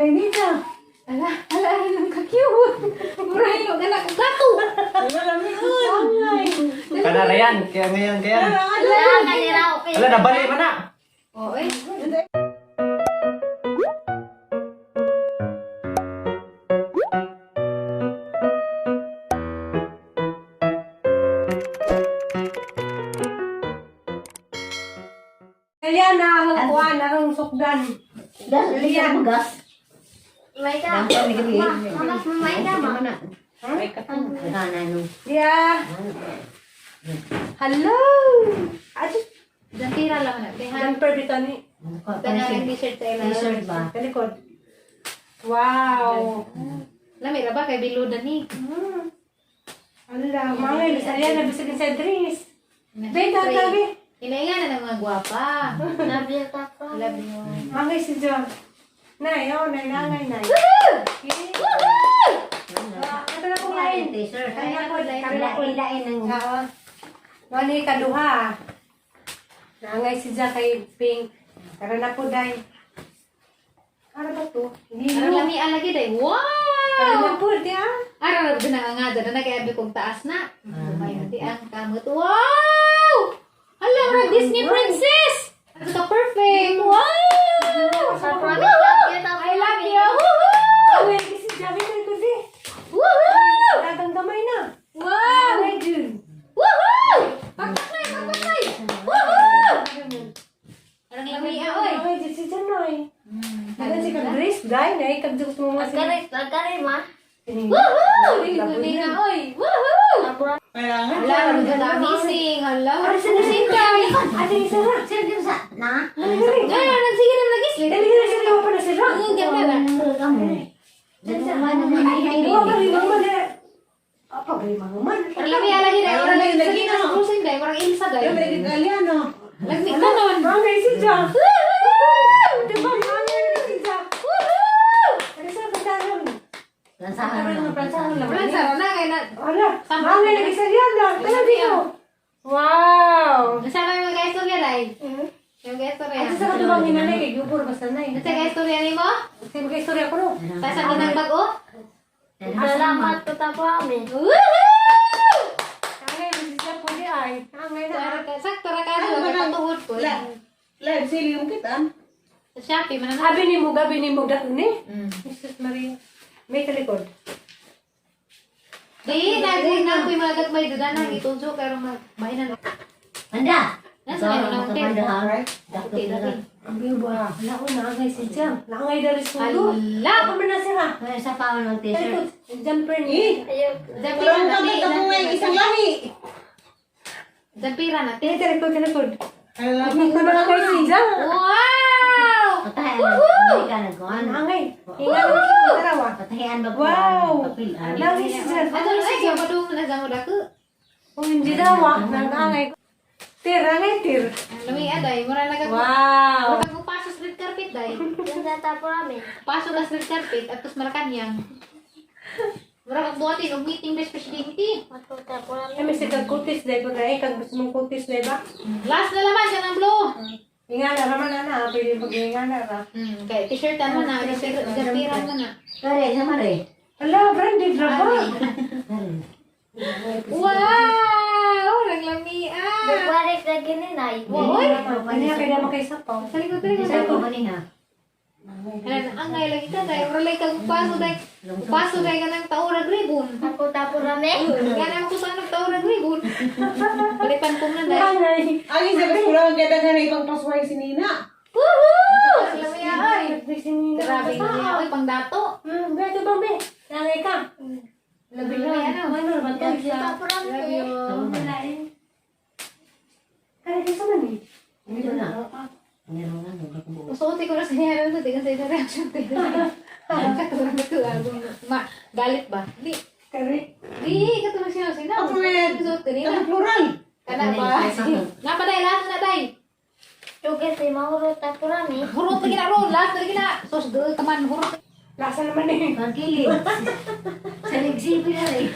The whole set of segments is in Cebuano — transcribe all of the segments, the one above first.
May nita. Ala, ala, ala, ka-cute. Murahilo, gala, kong gato. Kanara yan. Kaya ngayon, kaya. Ala, kanira okay. Ala, nabali man na. Oh, eh. Kaya na ang kuan, ang sukdan. Gas, gas. May ka. Ma, mama, may ka, ma. Yeah. Hello. Ato, Zampira lang na. Behan. jumper bitaw ni. Tanang t-shirt sa ila. T-shirt ba? Talikod. Wow. Lami ra ba kay biludan ni. Ala, mga Bisaya na bisag sa dress. Beta, tabi. Inainga na ng mga gwapa. Love you, Papa. Love you. Mga si John. Nay, oh, nay, nangay, nay. Ah, ito na pong lain. T-shirt. Kaya na po, kaya na po. Ilain ng Oo. Mani kaduha. Nangay si Ja kay Pink. Tara na po, day. Ara ba to? Ara Nilo. lami alagi day. Tara Wow! na po, di ah. Ara ra ba nga nga dyan na kay abi kong taas na. Tumayo di ang kamot. Wow! Hala, murag Disney princess! Ano ka perfect? Wow! Promise, love you, Papa. I love you! Woohoo! Uy, si Ja, may ko di. Woohoo! Dagang gamay na. Wow! Ay, Jun. Woohoo! Pagpatay, pagpatay! Woohoo! Arang lami ah, oy. Ay, Jun, si Jan, oy. Ano si kag Grace, day? Nay, kag Diyos mo mga Agkarit, agkarit, ma. Woohoo! Dili ko ni na, oy. Woohoo! Kailangan. Hala, marag ka amazing. Hala, marag sa kay. Ate, isa na. Sir, yung sa na? Ngayon, nagsige na lagi. Dali na sila, pa na sila. Ang ganda na. Wa pa rin man eh. Apa rin man. Ang lami alagi na. Orang lagi na cruising day, orang Ilsa day. Yung may Italiano. Lagmi ka nun. Mangay si Ja. Di ba? Mangay si Ja. Ano sa pantalon? Lansahan Ano lang. pantalon lang? Walang sara na kay na. Ala, mangay lagi sa Rihanna. Tara dito. Wow. Nasa may mga istorya day. Yung mga istorya. Ate sa katubang hinanay kay Gubor basta nay. Nasa mga istorya nimo? Kasi mag-istorya ko no. Sa sa kinang bago? Salamat ko, Papa. Amin. Woohoo! Angay si Ja puli ay. Angay na. Sakto ra ka ano kay patuhod ko. Live sale yung kita. Sa Shopee man na. Abi ni mo gabi ni mo dako ni. Jesus Maria. May talikod. Di nag na ko yung mga gagmay dudan nang itunso karon mag mainan. Anda. Nasa may unang Anda ha. Okay, dati. Abi ba? Wala ko naangay si Ja. Naangay dari sulo. Hala! Ako man na sila. Kaya sa paon ng t-shirt. Talikod. Jumper ni. Zampira Walang na kang ti. katong may isang lahi. Zampira na ti. Eh, talikod, talikod. Alam Hindi ko na kay si Ja. Wow! Patahian. Hindi ka nagkuhan. Angay. Ingat mo sa tarawa. Patahian ba? Wow! Papilan. Lagi si Ja. Ato na ay kaya padung na sa mo dako. Kung hindi daw ah, nangangay. Tir, angay, tir. Ang lami aday, mura na kag Wow! Mura kag paso sa red carpet day. Ganda, Papa. Amin. Paso ka sa red carpet at tos Malacanang. Mura kag buhatin og meeting best presidente. Matuta, Papa. Ay, may sikag kutis dahil kung ay, kag gusto mong kutis dahil ba? Last na laman siya ng blue. Ingana raman na na, pwede pag ingana ra. Kay t-shirtan mo na, zampiran mo na. Kare, sama re. Hala, branded ra ba? Wow! Ang lami ah. Bukwarik na gininay. Woy! Ano yan, kaya makaisa pa. Sa likod, sa likod. Sa ko ni ha. Ano, angay lagi ka dahil. Mura lagi kang paso dahil. Paso dahil ka ng taurag ribbon. Matuta, Papa. Amin. Kaya naman ko saan ng taurag ribbon. Palipan ko na dahil. Angay. Ay, sa kurang kaya daghan na ibang pasway si Nina. Woohoo! Ang lami ah, oy. Grabe Grabe. nga oy, pangdato. Gato ba, me? Angay ka. Labi na. Ano? Ano ba to? Love you, Papa. Love Amin. you. Kaya kisa man eh. Ito na. Meron nga no, kabuo. Usuoti ko na sa niya ito. Tingnan sa isang reaction. Katulad na ito. Ma, galit ba? Di. Kari. Di, katulad siya. Sino? Ako na. Suot kanina. Ang plural. Kana ba? Napaday, lahat na day. Tugas, si Mauro, Papa. Amin. Hurot lagi na ron, last lagi na. Sus, doon ka man, hurot. Lasa naman eh. Pagkilid. Sa nagsilbi na rin.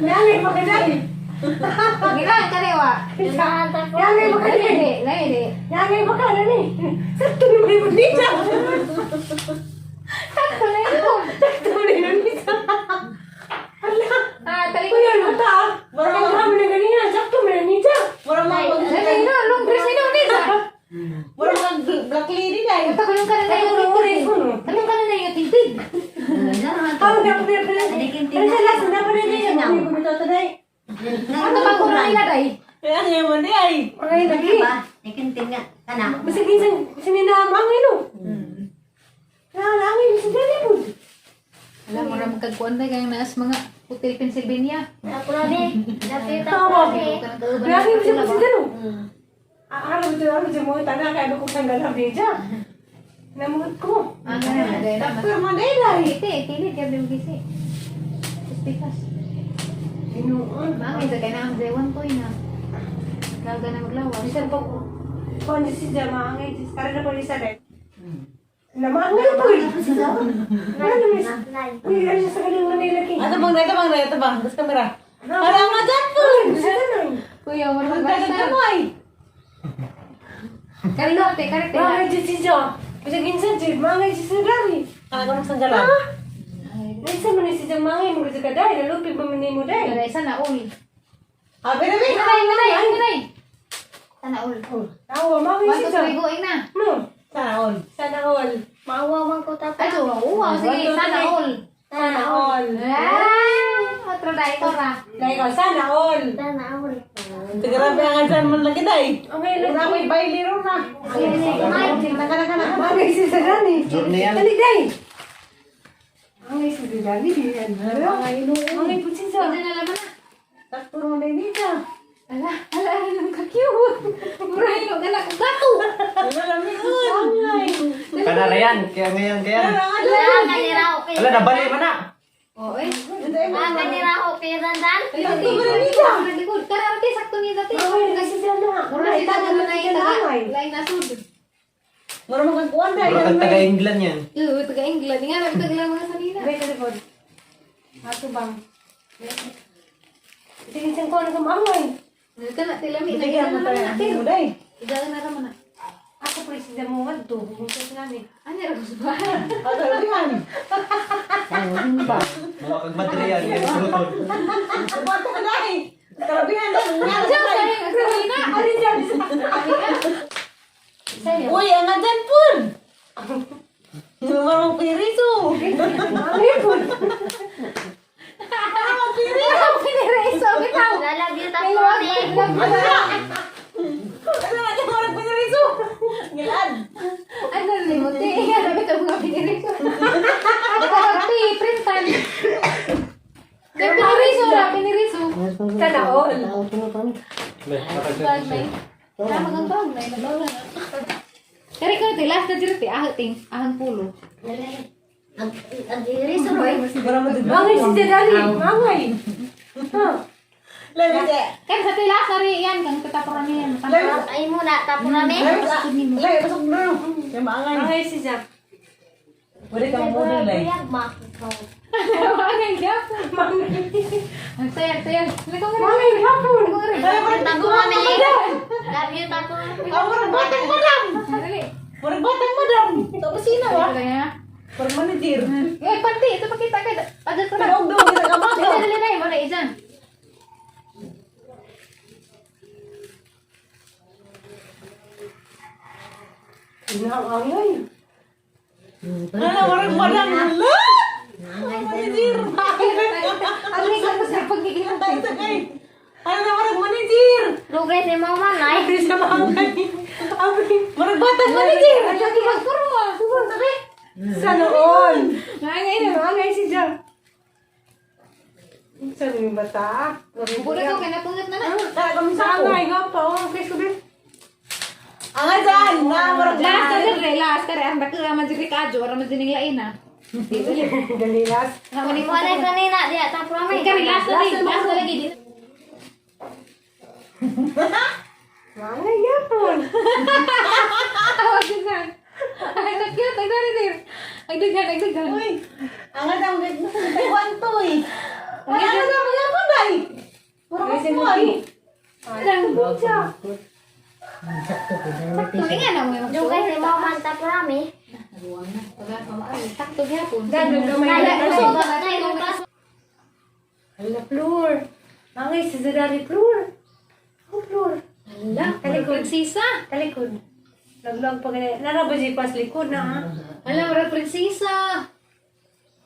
Nangay pa ka dahil. Gira, karewa. Ganda, Papa. Nangay pa ka dahil. Dili, dili. Nangay pa ka na ni. Sakto naman yung dito. na pala pala. Adikinting Ano na. sa last na pala niya? Ano ito day? Ano ba ko nila day? Kaya nga man di ay. Ay, lagi. Ba? Nikinting nga. Kana. Basta ginsan sinina ang angin no. Na angin sa dali po. Alam mo ra magkagkuan day kay naas mga Hotel Pennsylvania. Tapurami. Love you, Tawa. tapurami. Grabe mo siya sa dalo. Araw ito araw sa mga tanan kay ko tanggal ang beja. Namuot ko. Ano na day na. Pero man di ay. Ite, kilid kay bimgisi. Pikas. Tinuon. Mangay sa kay na ang zewan toy na. Kaga na maglawas. Bisan pa ko. Kung si Jama angay para na pala sa dali. Namangay po. Ano miss? Uy, ano siya sa kanilang Manila King? Ato bang ito bang ito bang. Tapos kamera. Para nga dyan po. Sa tanan. Kuya, mo Ang dagat kamay. Karito te, karito. Mangay si Sijo. Bisa ginsan si mangay si Sudari. Kana ko nang sanggalan. Naisa mo ni si Jang mangay mo sa kaday, nalupig ba man nimo day. Wala isa na ul. Abi na bi. Inay, inay, inay. Sana all. Tawa mangay One, si two, Jang. three, go, na. No, Sana all. sana all. Maawa man ko Ay, tapurami. wow, sige, sana all. Sana all. Ah, otro dai, tora. Like, oh, sana all. Sana all. Grabe ang dyan man lagi day. Okay, lagi. Wala ko'y bailero na. Kana kana kana. Mangay si Sudari. Journey yan. Dali day. Mangay si Sudari. Mangay po si Jang. Hindi na laman na. Sakto man day niya. Ala, ala, ala, ka-cute. Murahin ko, gana, gato. Wala lami un. Kanara yan. Kaya ngayon kaya. Ala, kanira okay. Ala, nabali man na. Oh, eh. Ah, kanira okay, dandan. Sakto ba rin niya? Kara, ate, sakto niya dati. Mangay na si Jang na. Mura si Itago Taga na na si Jang angay. Lain na sud. Mura man kang kuwan day. Mura kang taga-England yan. Iyo, taga England. Nga, taga lang mga sanina. Wait, telepon. Ato bang? Sige, saan ko ano kumangay? Nalita na, tilami. Hindi kaya mo tayo. Natin. Day. Idagan na raman na. Ako po si Jang mo wadto. Bumunta sila ni. Ano ra gusto ba? Ang grabehan. Mukha kang madre yan. Yan sulod. Bata ka day. Grabehan day. Nga Diyan, day. sayang, ang sanina. Ano dyan? Sayo. Uy, ang dyan pun. Mura mong piriso. Angay po. Ang pinireso, bitaw. I love you, tapurami. Ano na? Ano na? Mura mong piriso. Ngilan. Ano rin mo, te? Ano bitaw mga pinireso? Ate, printan. Te, piniriso ra, piniriso. Sana all. Bag may. Tama kang bag may. Nabawala na. Kari ko te, last na diri te, ahang ting, ahang pulo. Ang ang iriso roy. Mura mo dito. Mangay si Jadali. Mangay. Ha? Lami siya. Kan sa te last na rin yan, kang tatapuran niyan. Lami. Ay muna, tapurami. Lami. Lami. Pasok na. Kaya maangay. Mangay si Jack. Wala kang model eh. Buyag, ma. Mangay gyapon. Ang sayang, sayang. Mangay hapon. Tapurami. Love you, tapurami. Ah, murag batang madam. Dali. Murag batang madam. Tapos sino ah? Kaya. Murag manager. Eh, panti, ito pakita kay tagal ko na. Pero daw kita ka Dali, dali na, mo na ijan. Angay. Ano, murag madam. Hala! Manager. Ano yung sa pagiging Ay, tagay. Ano na, murag manager. Lugay si mama na. Ay, sa mangay. Abri. Murag batang manager. Ano yung magkurma? Sana all. Ngay na. Mangay si Jack. Saan yung bata? Bubulat ko kay napungat na na. Kaya kami sa ako. Angay nga pa. Oh, okay, sabi. Ang dyan. Na, murag Last na diri, last kare ang dako man diri kadyo, ara man dining lain ah. Dili. Dali last. Nga ni Wala kanina, diya, tapurami. Kare last na diri, last na lagi din. Mangay yapon. Tawag din na. Ay, na cute, ay diri diri. Ay daghan, ay daghan. Uy, ang dyan. Taiwan to eh. Ang dyan, mga kunday. Murag Mangay si kuwan. Lucky. Ay, Sakto ko. Sakto nga na mo yung Lugay si mama, tapurami. Naguwang na. Wala ka maay. Sakto gyapon. Dahil gamay Ay, na. usog, ay, bukas. Hala, floor. Mangay si Zadari, floor. Oh, floor. Hala, Talikod. prinsesa. Talikod. Laglag pa ganyan. Naraba si pas likod na ha. Hala, murag prinsesa.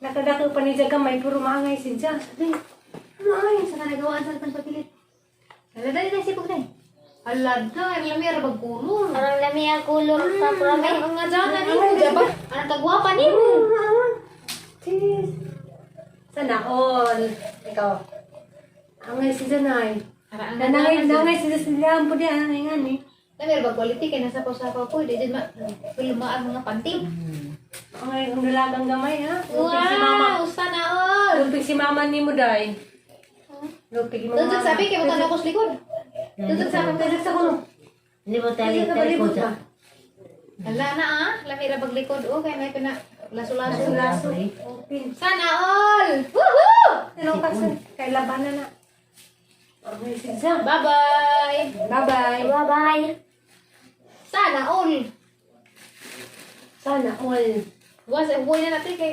Nakadako pa ni Jaga may puro maangay si Ja. Maangay sa kanagawaan sa atang papilit. Hala, dali dali sipog dali. Hala, dali lami ra bag kulor. Parang lami ang kulor sa prami. Ang nga dyan na nimo ba? Anong kagwapa nimo? Cheese. Sana all. Ikaw. Angay si Janay. Ara ang Nanangay, nangay si Janay po diyan. Angay nga ni. Lami ra bag quality kay nasa pasapaw ko di jud ma luma ang mga panty. Angay, ang dalagang gamay ha. Lupig si mama. Wow, sana all. Lupig si mama ni mo day. Lupig mo Tutok sabi kay butan ako sa likod. Tutok sa Tutok sa kuno. Hindi mo tayo Tutok sa palibot ba? Hala na ah, lami ra bag likod oh kay may pina laso-laso. Laso. Open. Sana all. Woohoo! Ano kasi? Kay labanan na. Angay si Ja. Bye-bye. Bye-bye. Bye-bye. Sana all. Sana all. Was buhay na natin kay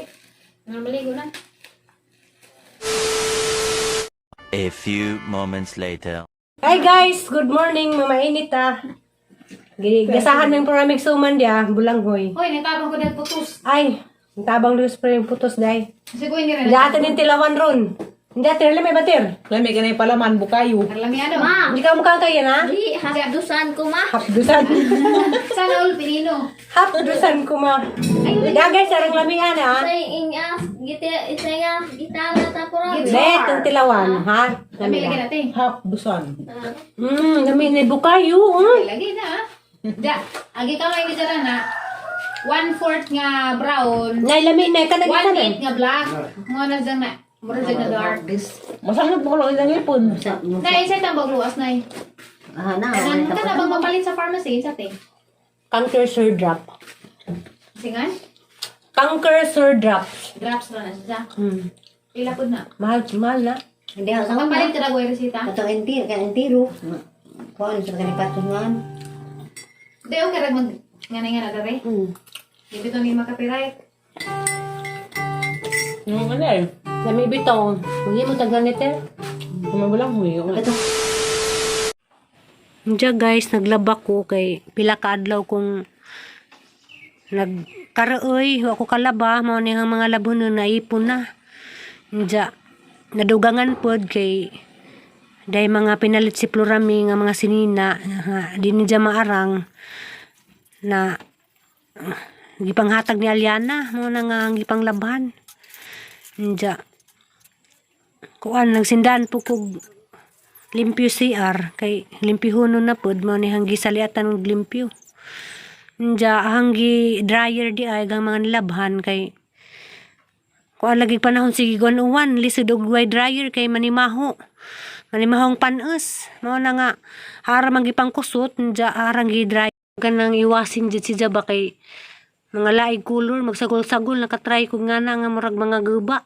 normally na. A few moments later. Hi guys! Good morning! Mamainit ah. Gasahan mo yung programming suman diya, bulanghoy. Hoy, nitabang ko dahil putos. Ay, ang tabang Luis pa yung putos day. Siguro ni rin. Hindi atin yung tilawan ron. Hindi atin, alam may batir. Lami ka na yung palaman, bukayo. Lami ano? Ma, Hindi ka mukhang kaya na? di hapdusan ko ma. Hapdusan. Sana all pinino. Hapdusan ko ma. Ya guys, sarang lamian ah. Sa ingas, gita, isa nga, gitara ta prami. Bet, ang tilawan, ha? Lami lagi natin. Half dusan. Lami na bukayo. Mm. Lagi na ah. Ja, agi kamay ni Jara na. 1/4 nga brown, Nay, lami na. Kanang isa na. 1/8 nga black. Nga na dyan na. Mura dyan na dark. Masangit mo lang ilang ipon. Na, isa itang bagluas na eh. Ah, na. Kanan ka na bang mapalit sa pharmacy? Isa te. Canker sore drop. Singan? Canker sore drop. Drops na na siya. Pila po na. Mahal, mahal na. Hindi ako sa Mapalit ka na ko yung resita. Katong entiro, kaya entiro. Kuan sa kanipatungan. Di, okay rag mag nga na dere. Di bitaw ni makapiray. Yung ano eh. Lami bitaw. Hindi mo taglan nito. Kumabulang huy. Diya guys, naglaba ko kay pila ka adlaw kong nagkarooy, wa ko kalaba, mao ni ang mga labon na naipon na. Diya, nadugangan pod kay dahil mga pinalit si Florami nga mga sinina, nga di ni dya maarang na gipanghatag ni Aliana, mao na nga ang gipanglabhan. Diya, kuan nagsindahan po kog limpyo CR kay limpyohonon na pod mao ni hanggi saliatan og limpyo. Nya hanggi dryer di ay gang mga nilabhan kay kuan lagi panahon sige uwan lisod og way dryer kay manimaho. Manimahong panos. Mao na nga ara man gipangkusot nya arang gi dryer kanang iwasin jud si Jaba kay mga laig color magsagol-sagol nakatry ko nga na nga murag mga guba.